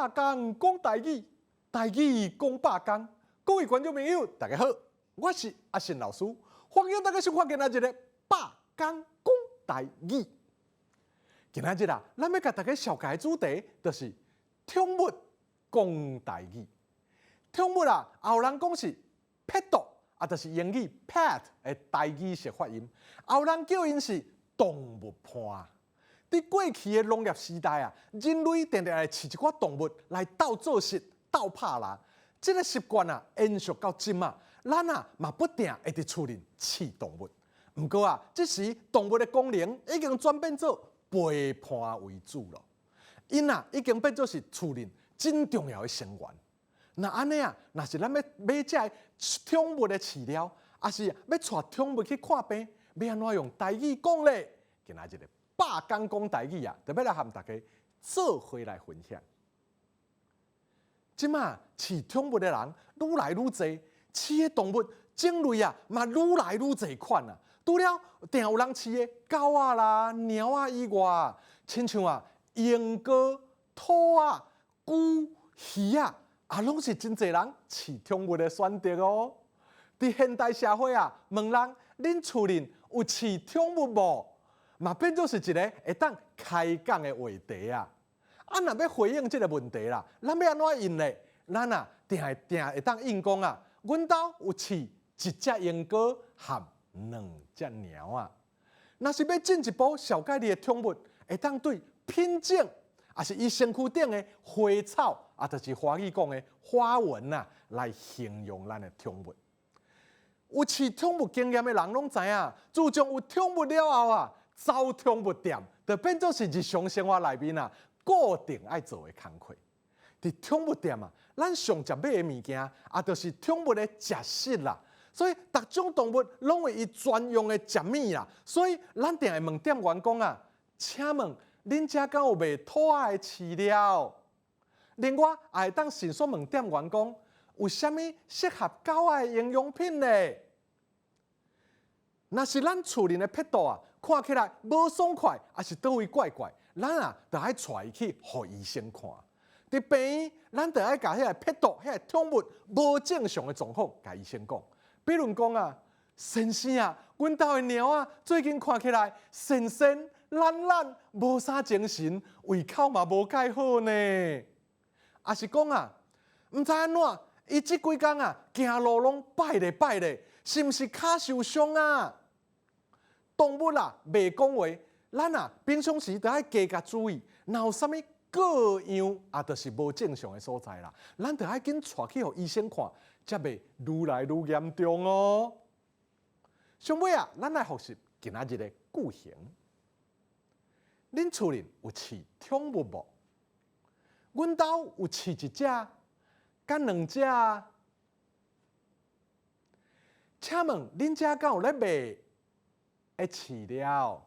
百工講台語，台語講百工。各位觀眾朋友，大家好，我是阿信老師，歡迎大家收看今仔日的百工講台語。今仔日啊，咱欲共大家紹介的主題就是寵物講台語。寵物啊，也有人講是 pet，啊，就是英語 pet 的台語式發音，也有人叫𪜶是動物伴。佇過去的農業時代啊，人類定定會飼一寡動物來鬥做食、鬥拍獵。這個習慣啊，延續到這馬，咱啊嘛不定會佇厝裡飼動物。毋過啊，這時動物的功能已經轉變做陪伴為主囉。𪜶啊已經變做是厝裡真重要的成員。若按呢啊，若是咱欲買這个寵物的飼料，抑是欲帶寵物去看病，欲按怎用台語講咧？今仔日的百工講台語啊，就欲來和大家做伙來分享。這馬飼寵物的人愈來愈濟，飼的動物種類啊嘛愈來愈濟款啊。除了定有人飼的狗仔啦、貓仔以外，親像啊鸚哥、兔仔、龜、魚仔，啊，攏是真濟人飼寵物的選擇哦。佇現代社會啊，問人恁厝裡有飼寵物無？嘛變做是一个會當開講的話題啊！啊，若欲回應這个問題啦，咱欲按怎應咧？咱啊，定會定會當應講啊，阮兜有飼一隻鸚哥和兩隻貓仔。若是欲進一步紹介你的寵物，會當對品種，抑是伊身軀頂的花草，啊，就是華語講的花紋啊，來形容咱的寵物。有飼寵物經驗的人攏知影，自從有寵物了後啊，走寵物店就變做是日常生活內面啊固定愛做的工課。佇寵物店啊，咱上捷買的物件啊，就是寵物的食食啦。所以，逐種動物攏有伊專用的食物啦。所以，咱定會問店員講啊，請問恁遮敢有賣兔仔的飼料？另外，也會當迅速問店員講，有啥物適合狗仔的營養品咧？若是咱厝裡的ペット啊，看起來無爽快，抑是佗位怪怪，咱啊就愛帶伊去予醫生看。佇病院，咱就愛共彼个ペット、彼个寵物無正常的狀況，共醫生講。比如講啊，先生啊，阮兜的貓仔最近看起來神神懶懶，無啥精神，胃口嘛無蓋好呢。抑是講啊，毋知按怎，伊這幾工啊，行路攏擺咧擺咧，是毋是跤受傷啊？動物啊，袂講話，咱啊平常時著愛加共注意，若有啥物過樣啊，就是無正常的所在啦。咱著愛緊帶去予醫生看，才袂愈來愈嚴重哦。上尾啊，咱來複習今仔日的句型。恁厝裡有飼寵物無？阮兜有飼一隻，佮兩隻。請問恁遮敢有咧賣的飼料？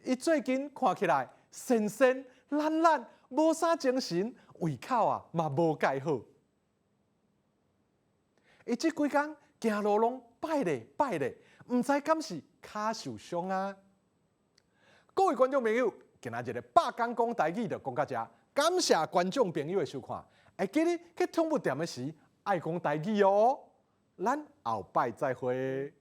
伊最近看起來神神懶懶，無啥精神，胃口啊嘛無蓋好。伊這幾工行路攏擺咧擺咧，毋知敢是跤受傷啊？各位觀眾朋友，今仔日的百工講台語就講到遮，感謝觀眾朋友的收看。會記得去寵物店的時，愛講台語哦。咱後擺再會。